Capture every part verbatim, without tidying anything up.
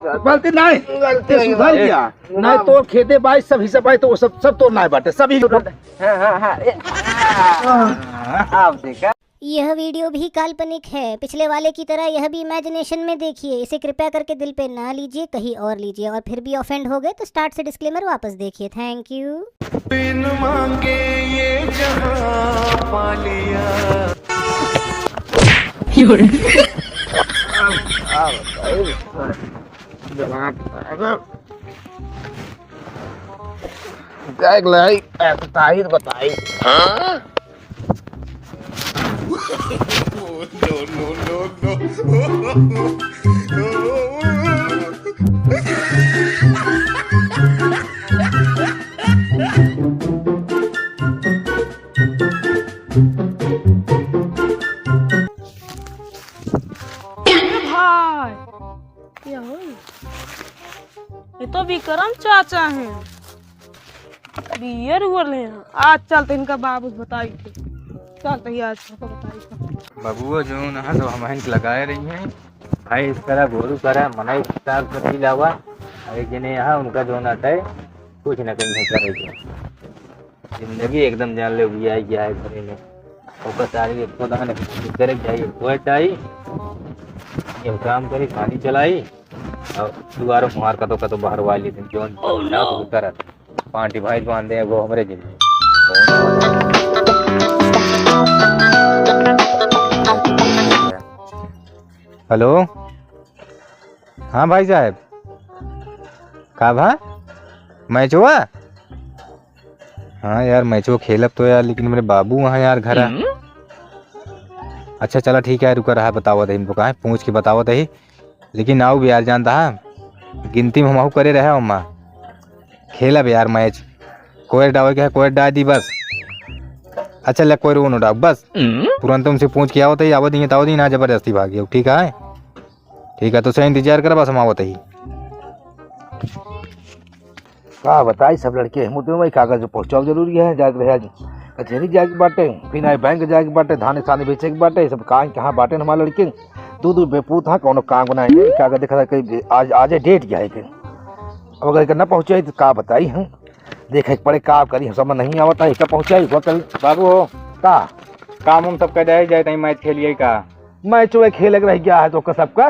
गलती नहीं, गलती ते सुधर गया। नहीं तो खेते बाई सब हिस्सा पाई तो सब, सब तोर नाहीं बाटे, सब ही हाँ, हाँ, हाँ, ए, आप देखा। यह वीडियो भी काल्पनिक है। पिछले वाले की तरह यह भी इमेजिनेशन में देखिए। इसे कृपया करके दिल पे ना लीजिए, कहीं और लीजिए। और फिर भी ऑफेंड हो गए तो स्टार्ट से डिस्क्लेमर वापस देखिए। थैंक यू। बिन मांगे ये जहां पा लिया। जवाब। जाए के लाई, ऐसे ताहिर बताई। हाँ? अरे भाई, क्या होई? ये तो विक्रम चाचा हैं। बियर उयर ले हैं। आज चलते इनका बाबू बताई थे। चलते ही आज सबको बताई थे। बबुआ जो ना सब हमहन के लगाए रही हैं। भाई इस तरह गोरू करा, मनाई किताब कर भी लावा। अरे जिन्हें यहाँ उनका जो ना है, कुछ ना कहीं नहीं करेगी। जिंदगी एकदम जान ले हुई आई गया है घरे में। ओकर सारी एको दान करे जाई, कोई चाही। ये काम करी, पानी चलाई और दुआरो मार कतो कतो बाहर वाली दिन जोन Oh, no! करत। पार्टी भाई बांध दे वो हमरे जिंदगी। हेलो, हाँ भाई साहब, का भा मैच हुआ? हाँ यार, मैचो खेलब तो यार, लेकिन मेरे बाबू वहाँ यार घर है। हम्म? अच्छा चला ठीक है, रुका रहा, बतावत है इनको, कहाँ पूछ के बतावत है। लेकिन आओ भी यार, जानता है, गिनती में हम करे रहे हम्मा। खेलब यार मैच, कोयर डावे के है, कोयर डाल दी बस। अच्छा ले, कोयर वो डाल बस। हम्म? तुरंत उनसे पूछ के आवत है, आवत ही है, तावत ही ना जबरदस्ती भागी, ठीक है? ठीक है, तो सही इंतजार कर, बस हम आवत ही। का बताई, सब लड़के हम तो भाई कागज पहुँचाओ जरूरी है, जाए के रहे आज कचहरी जाए के बाटे, फिर आए बैंक जाए के बाटे, धान सानी बेचे के बाटे, सब कहाँ कहाँ बाटे हमारे लड़के। दू दू बेपूत हाँ, कौनो काम बनाए नहीं, कागज देखा था कि आज, आज डेट क्या है कि अब अगर एकर ना पहुँचाई तो का बताई हम, देखे के पड़े का करी, हम समझ नहीं आवता है, कब पहुँचाई, वो कल बाबू हो। का? काम उम सब कर जाए, जाए तहीं मैच खेलिए का? मैच वे खेले के रह गया है तो का सबका?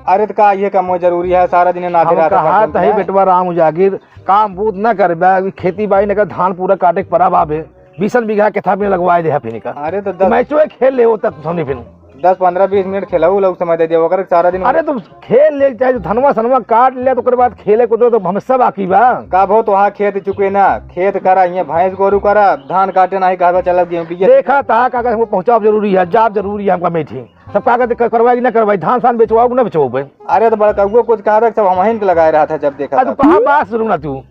अरे तो का ये काम जरूरी है, सारा दिन नाचे हम रहता कहा फंक्शन तही में। बेटवा राम उजागिर, काम बूत न करबे, अभी खेती बाड़ी न कर, धान पूरा काटे के पड़ा बाबे, बीसन बीघा के था में लगवाए दे है फिर का। अरे तो दस मैच वे खेल ले वो तक सोनी फिर। दस पन्द्रह बीस मिनट खेलाऊ लोग समय दे दिया, ओकर सारा दिन अरे तो खेल ले चाहे तो धनवा सनवा काट ले तो ओकर बाद खेले को दो तो हम सब आकी बा। का भो तो हाँ खेत चुके ना, खेत करा, ये भैंस गोरू करा, धान काटे नाही कहबा चलब गेहूं बीजे। देखा था का, का हमको पहुँचाव जरूरी है, जाब जरूरी है हमका मेठी। सब कागज क-, करवाई कि ना करवाई, धान सान बेचवाओ कि ना बेचवाओ बे? अरे तो बड़कउओ कुछ कहा था, सब हमहिन के लगाए रहा था जब देखा अरे था। तू कहाँ बात सुनू ना तू?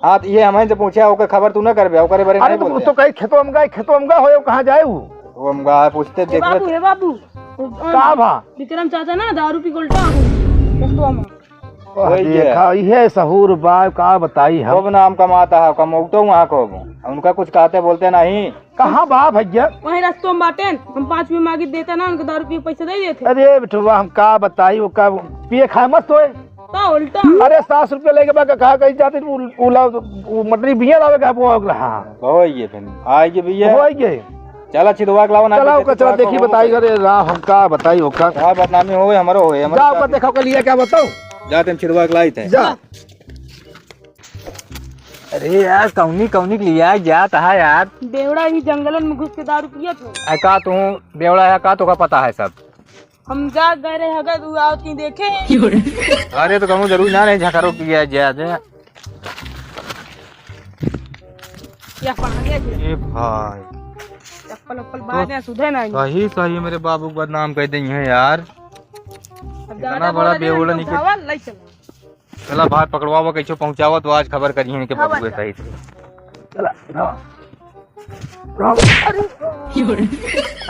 हाँ तो ये हमहिन से पूछे, ओकर खबर तू ना करबे, ओकरे बारे अरे नहीं तो बोलते। तो कहीं खेतवा में गए, खेतवा में गए हो, कहाँ जाए वो? वो हम गए पूछते हे देखबे बाबू, तो। हे बाबू। का भा? विक्रम चाचा ना दारू पी के उल्टा हो गए रस्तवा में। वही है। देखा, इहे सहूर बा, का बताई हम। खूब नाम कमाता है, कमौतो वहाँ खूब। उनका कुछ कहते बोलते नहीं। कहाँ बा भैया? वहीं रस्तों में बाटेन, हम पाँच रुपये मांगी देता ना, उनके दारू पी के पैसा दे देते। अरे बेटवा, हम का बताई, वो का पिए खाए मस्त होए। का उल्टा? अरे सात सौ रुपया लेके बा, कहा कहीं जाते, उ, उला, उ, मटरी बिया लावे का, वो अगला, हाँ। हो ये फिर, आए के भैया। हो ये। चला छिदवा के लाओ ना, चला पीछे ओकर, चला छिदवा के देखी, लाओ। बताई, अरे राम, हम का बताई ओकर। का बदनामी होए, हमरो होए, हमरो जाओ का ओकर देखा, ओकर लिया क्या बताओ। जा, तुम छिदवा के लाई थे। जा। अरे यार, कौनी, कौनी के लिया जात है यार? बेवड़ा ही जंगलन में घुस के दारू पियत हो। ऐ का तू बेवड़ा है का, तोका पता है सब? हम जा गए रहे हगत, उ आवत कहीं देखे। अरे तो कहूँ जरूरी ना रहे, झकरो पिया जाए दे। क्या पा गया जी? ए भाई। चप्पल उप्पल तो बाहर है, सुधे नहीं। सही, सही मेरे बाबू को बदनाम कर दी है यार। अब इतना ज्यादा बड़ा बोला नहीं, बेवड़ा निकल उठावा, ले चलो। चला भाई, पकड़वावा, कैसे पहुंचावा, तो आज खबर करिए इनके हाँ, बबुए बच्चा। सही से। चला, उठावा। उठावा। अरे।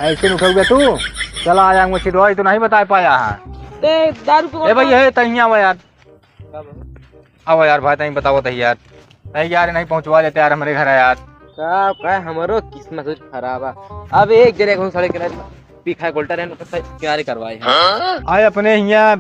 ऐसे नहीं उठाओगे तू? चला, आया हूँ, छिदवा, ये तो नहीं बता पाया है। ते दारू पकड़ ए भाई, ये तहिया आवा यार। आवा यार भाई, तहीं बतावा तही यार। नहीं यार, नहीं पहुंचवा देते यार हमरे घर यार। का, का हमरो किस्मत कुछ खराब है। अब एक जने को सड़क किनारे पी खाए गोल्टा रहने को किनारे करवाए हैं। आए अपने हिया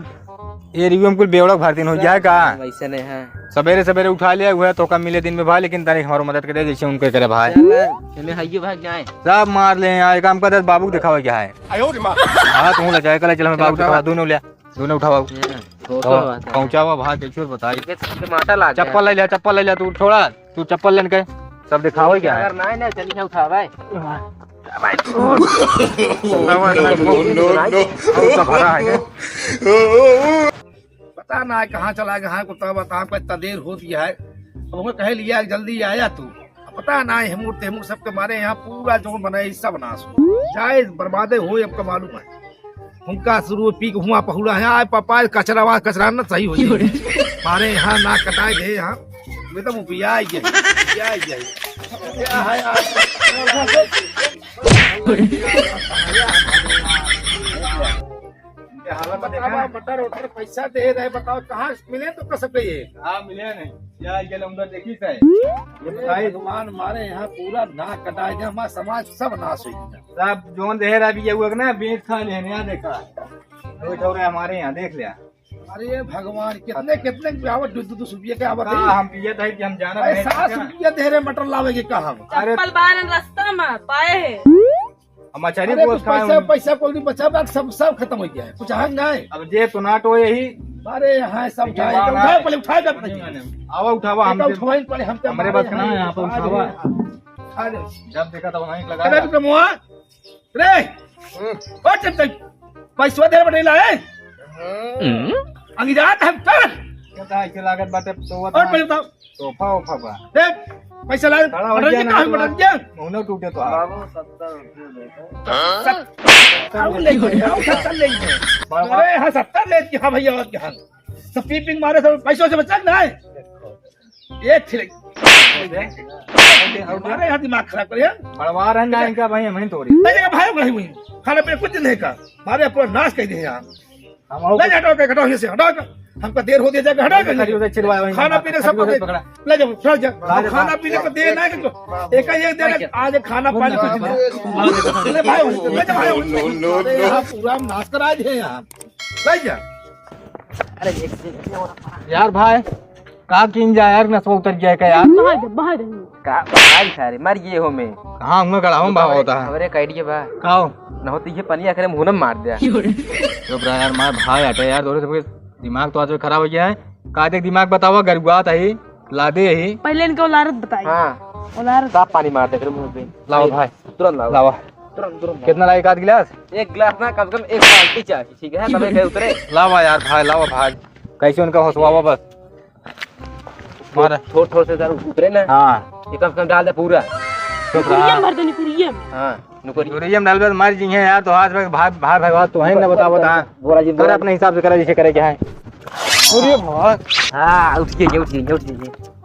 ये रिव्यू में कुल बेवड़ा भारतीन हो गया है का? वैसे नहीं है। सवेरे सवेरे उठा लिया हुआ है तो कम मिले दिन में भाई, लेकिन तनिक हमारो मदद करे जैसे उनके करे भाई। चल, एमे हइये भाग जाए। सब मार ले यार, एक काम कर, बाबू दिखावा क्या है? आयो रे माँ। हाँ, तू लचाए कला, चल हमें बाबू दिखावा, दोनों ले, दोनों उठावा। हम्म, तो तो बात है। पहुँचावा भाई, कैसे बताई? ये तो टमाटर लाग गया। चप्पल ले ले, चप्पल ले ले, तू छोड़ा, तू चप्पल लेन के सब दिखावा क्या है? अगर नहीं, नहीं, चलिए उठावा। भाई, छोड़। No, no, no, no। और सब भरा है क्या? पता ना है कहाँ चला गया है कुत्ता, बता, हमको इतना देर हो गया है। अब हमें कह लिया कि जल्दी आया तू। अब पता ना है, हेमूर तेमूर सबके मारे यहाँ पूरा जोन बना है, सब नाश हो जाए, बर्बादे हो, हमको मालूम है। उनका शुरू पी के हुआ पहुड़ा है, आए पापा, कचरा वहाँ, कचरा ना सही हो जाए। मारे यहाँ नाक कटाए गए यहाँ, एकदम उपिया गए, उपिया गए। क्या है यार? इनके हालत बतावा, देखा? मटर उटर पैसा दे रहे, बताओ कहाँ मिले तो कर सकते ये? हाँ, मिले नहीं। क्या ये लोग देखी से? ये बताइए। भगवान मारे यहाँ पूरा नाक कटाए गया, हमारा समाज सब नाश हो गया। सब जोन दे रहा अभी ये हुआ ना, बेच खा लेने, यहाँ देखा। दो ठौरे हमारे यहाँ देख लिया। अरे भगवान, कितने, कितने के आवत, दो, दो, दो सौ रुपये के आवत का है। हम पिए थे कि हम जाना अरे नहीं सात सौ रुपया दे रहे मटर लावे के का हम। अरे चप्पल बारन रास्ता में पाए है। हम मछरी अरे गोश्त कुछ खाए पैसा, हम। पैसा कोई नहीं बचा, बात सब, सब खत्म हो गया है, कुछ है नहीं। अब जे तो ना तो यही। अरे यहाँ सब ये उठाए, बात उठाए, है। पहले उठाए जब नहीं। आवा उठावा, एक हमसे उठाए पहले, हम तो हमारे मारे बस का ना हैं। यहाँ पर उठा उठावा। दे, उठा दे। जब देखा तब वहीं लगा अरे रहा। रुक रे मुआ, रे, हम्म। ओ चल चल, पैसवा दे बटेला है। हम्म। अंगिरात हम कर। पता है, के लागत बाटे, तो और पहले बताओ। तोहफा वोफा बा। देख, पैसा ला, खड़ा हो बटन गया के ना, कहाँ तो बटन के? मौनो टूटे तो आ। बाबू, सत्तर रुपये देते। सत-, आओ ले गए, आओ सत्तर ले गए। बाबा। अरे हाँ, सत्तर ले गए, हाँ भैया, और क्या? सब पी पी के मारे, सब पैसों से बचा ना है। एक छिले। मारे यहाँ दिमाग खराब करे, हाँ? बड़वा रहन जाए इनका भाई, हम ही तोड़ी। ले जाएगा भाई, भाई हुई। खाना पीना कुछ नहीं का। मारे पूरा नाश कर दिए यहाँ। हम आओ। ले जा, हटाओ, हटाओ, यहाँ से हटाओ। हमका देर हो दिया जाएगा, हटाओ, हटाओ। खड़ी हो जाए, छिलवाए वहीं। खाना पीना सब खड़ी हो जाए, पकड़ा। ले जाओ, चल जा। ला दे, खाना ला। पीने को देर ना है, तो एक ही एक देर आज खाना पानी कुछ नहीं। ले भाई, ले जा भाई। No, no, no। अरे, यहाँ पूरा नाश करा दिए यहाँ। ले जा। अरे, एक, एक, एक और। यार भाई, का किन जा यार, नसवा उतर गया है का यार? बाहर दे, बाहर दे। का, भाई सारे, मर गए हो मैं। कहाँ हुआ गड़ा हूँ बाबा होता है? अरे, एक idea बा। का हो? न हो तो ये पनिया करे मुँह में मार दिया। चुप रहा यार, मार भाई हटे यार, दोनों सबके दिमाग तो आज खराब हो गया है। का देख दिमाग बतावा, गरुआ था ही, लादे ही। पहले इनका औलारत बताई। हाँ। औलारत। साफ पानी मार दे फिर मुँह पे। लाओ भाई। तुरंत लाओ। लावा। तुरंत, तुरंत लाओ। कितना लाए एक आध गिलास? एक गिलास ना, कम से कम एक बाल्टी चाहिए, ठीक है? तब ये उतरे। लावा यार भाई, लावा भाई। कैसे उनका हौसला बस। मार। थोड़, थोड़ से सर उतरे ना। हाँ। ये कम से कम डाल दे पूरा। चुप रहा। निकुरियम भर दे, निकुरियम। हाँ, निकुरियम। निकुरियम डालबे तो मार जी हैं यार, तो हाथ में भाई, भाई, भाई, तो है ना, बता, बता। बोला जी, कर बोला। अपने हिसाब से करा, जैसे करे क्या है। अरे भाई। हाँ, उठ के, उठ के, उठ के।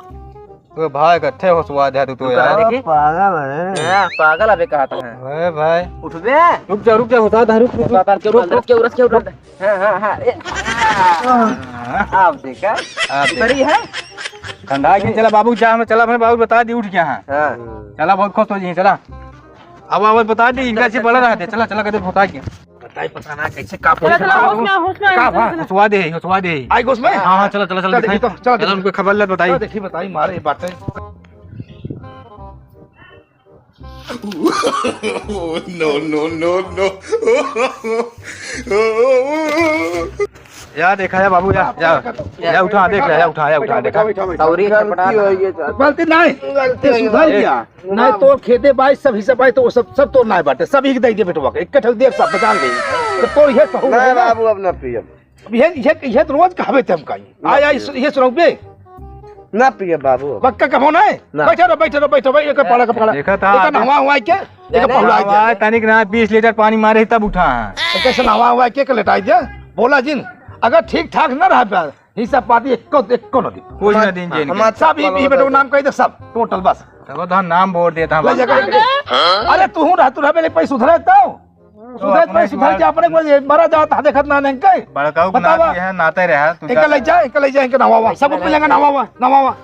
तो भाई, इकट्ठे हो सुआ दे तू तो तू यार। करा देखी। पागल है। हाँ, पागल अबे कहा था। ओए भाई। उठ बे। रुक जा, रुक जा, होता था, रुक, रुक, रुक। उठ के, उठ के, उठ के। हाँ, हाँ, हाँ, ए, हाँ। आप देखा? आप देखा। उतरी है? ठंडा के चला बाबू, जा, हमें चला, अपने बाबू बता दी, उठ गया है। हाँ। चला, बहुत खुश हो जी, चला। अब, अब बता दी, इनका से बड़ा रहते, चला, चला, कदे बता के। बताई, पता ना कैसे का चला, चला, होश में, होश में, का होश में, बा? होश में। हंसवा दे, हंसवा दे। आई गोश में? हाँ, हाँ, चला, चला, चला, चला, देखी दिखाई। तो, चला, चला, देखी तो, उनके खबर लग बताई। चला, देखी, बताई, मारे बाटे। No, no, no, no। या देखा या बाबू, या, या, या उठा, देख ले, या उठा, या उठा, देखा। सौरी छटपटा गलती नहीं, गलती ये सुधर गया। नहीं, तोर खेते बाई, सब हिस्सा बाई, तो सब, सब तोर नाय बाटे, सब एक दे दे बेटवा के, एक ठक दे, सब बचा ले। तो तोर ये सहूर नहीं है ना। बाबू, अब ना पियब। अब ये, ये, ये तो रोज कहबे ते हमका ही। ना आय, आय, पियब। ये सुनाऊ बे। ना पियब बाबू। पक्का कहो ना है? ना। बैठे रहो, बैठे रहो, बैठे रहो, एक पकड़ा, एक पकड़ा। देखा था एक आपने? नहवा हुआ के, एक पहला नहवा दे। तनिक ना बीस लीटर पानी मारे तब उठा है। एक ऐसे नहवा हुआ के, एक लेटाई दे। बोला जिन, अगर ठीक ठाक ना रहा प्यार, हिस्सा पाती एको, एको न दी। कुछ न दिन जे इनके। हमार सब ई, ई बेटो नाम कह दे, सब, टोटल बस। तब तो हम नाम बोल देता हम। ले जा के। अरे तू हूँ रह, तू रह, मेरे पैसे सुधरे तो। तो सुधरे अपने पैसे सुधर के अपने को ये मरा जाता है, देखत ना नहीं कहीं। बड़काऊ के बतावा। नाते है, नाते रहा, तू एक जा। ले जा, एक ले जा, एक नवावा। सब मिलेंगे नवावा, नवावा।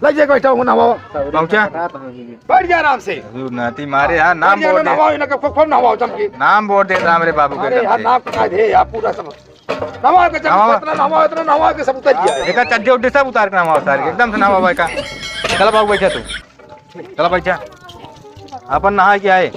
ले जा, बैठा हूँ नवावा। पहुँचा। बैठ जा आराम से। जरूर नाती मारे यार, नाम बैठ जा, बोल दे। नवावा, इनका खूब, खूब नवावा, चमकी। नाम बोल दे, राम रे बाबू के अरे यार, नाम कटा दे यार, पूरा सब। नहावा के, चल, नहावा। इतना नहावा, इतना नहावा के सब उतर गया। एका चड्डी उड्डी सब उतार के नहावा, उतार के एकदम से नहावा भाई का। चला बाबू, बैठा तू, चला बैठा, अपन नहा के आए।